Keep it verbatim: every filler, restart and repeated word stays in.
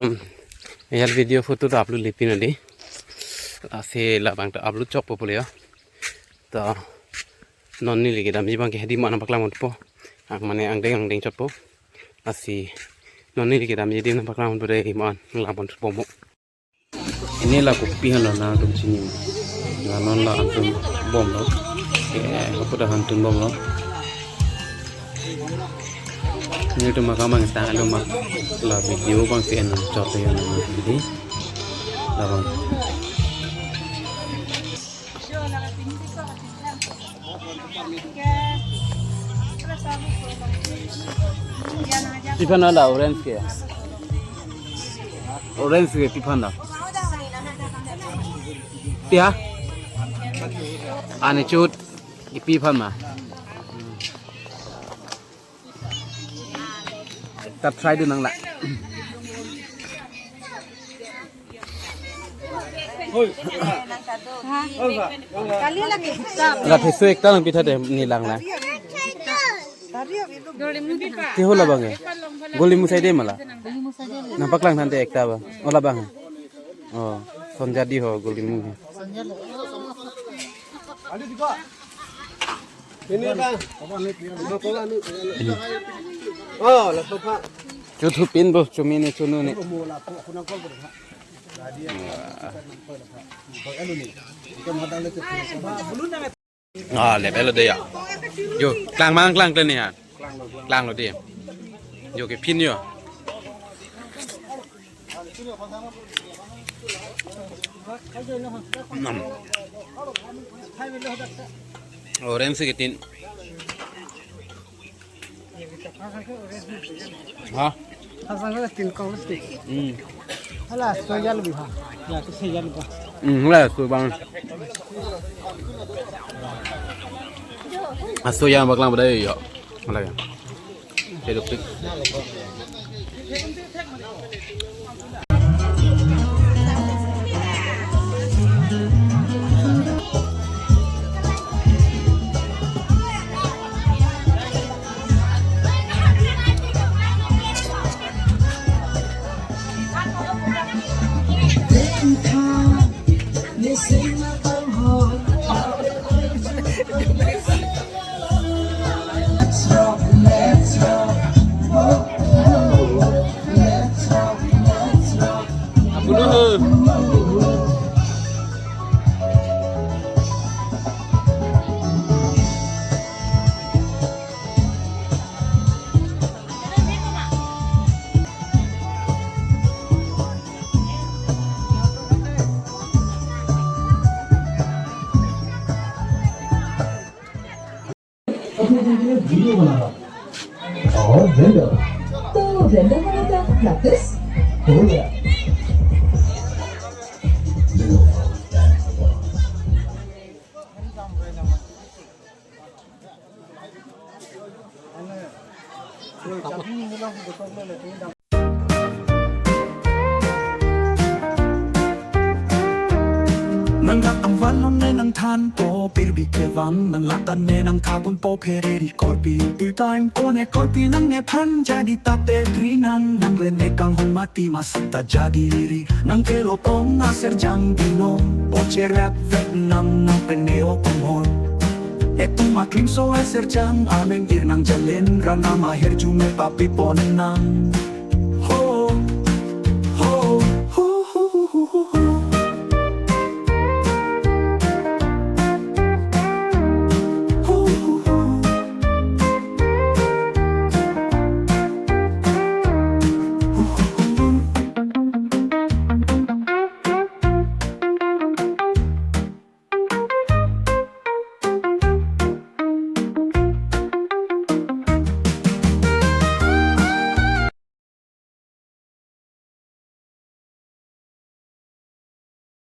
Hmm. Ejat video photo ta upload le pin adi. Lasi labang ta upload chokpo pule ya. Ta non neli kedamji abang ke hedi ma nangpaklang ponpo. Ang mane angdeng angdeng chotpo. Lasi non neli kedamji hedi nangpaklang ponpo dei, iman nanglang ponpo mo. Pini la kopi han lo nangtum chini ma. La non la hantun bomlo. Ke, hapu ta hantun bomlo. Nelitum ma kamang ta lo ma. La video abang si en chot ya nang hedi. Labang. Pi aphan la orange ke? Orange ke pi aphan la? Pi ha? Ani chut. Ke pi aphan ma? Ta try dun nang la. Kali lagi. La pheso ekta nangpi tha dei, neli lang la. Ke ho labang ke? Golimu sai dei ma la. Nangpaklang tha dei ekta ba. O labang. O, Sonja di ho Golimu. Ini bang. Oh, laptop pak. Chuthu pin bo, chumi ne chunu ne. Ah, le pelo dei ya. Jo, klang mang klang kle ne ya. Klang lo dei. Jo, ke pin jo. Nam. Orange ke tin. Ha? Asal ada tin kong mesti. Hmm. Hala, soya lebih ha. Ya, ke soya lebih. Hmm, hala, so bang. Aso ya baklang pada yo. Hala ya. Hidup tu. अपने के लिए वीडियो बनाना और ब्लेंडर। तो ब्लेंडर बनाता प्रैक्टिस हो गया। Nang rat angvan non ne nangthanpo, pirbi kevang nang lata ne nangthabunpo phereri korpi. Pu time ko ne korpi nangnephan jadi tate ri nang, nang le ne kanghon mati masita jadi riri. Nang kelo pong aser jang dino, o cherap vet nang nang pene o kumhon. Etum aklimso aser jang ameng ir nang jalen rana maher jume papi pon nang.